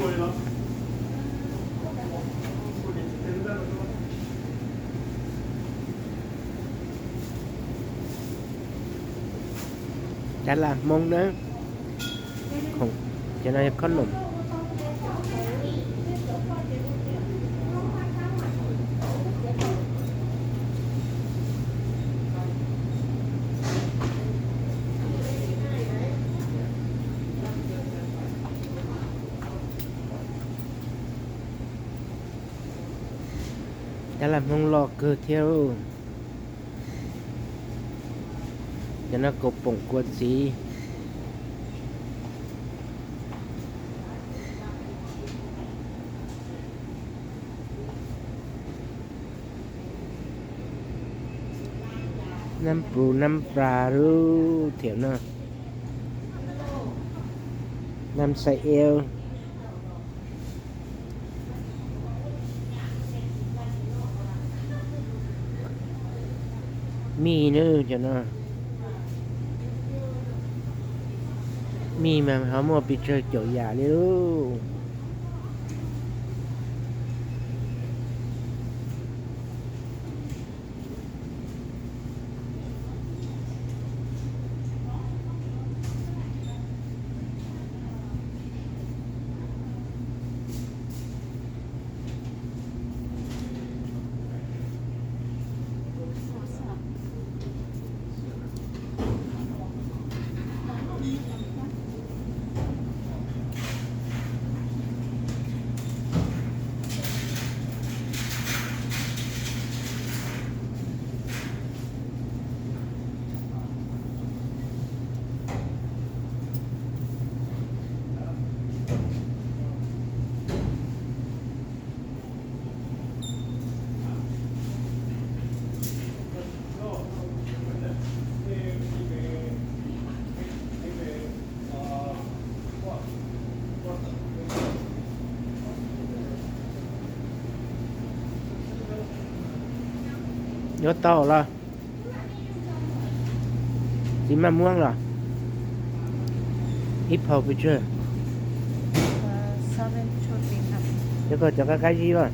Dab lam Hmoob na, cov no yog khob noom. Dab lam Hmoob loj kawg thiab. Cov no kaus poom kua txiv. Nab pus nab plas lub thiam no, nab xais ev. Mij na, cov no mij mas ho muaj pes tsawg caum yam li lauj. Yuav tau los? Txiv maj muab los? Ib phau pes tsawg? Cov koj cov qab qab zib los?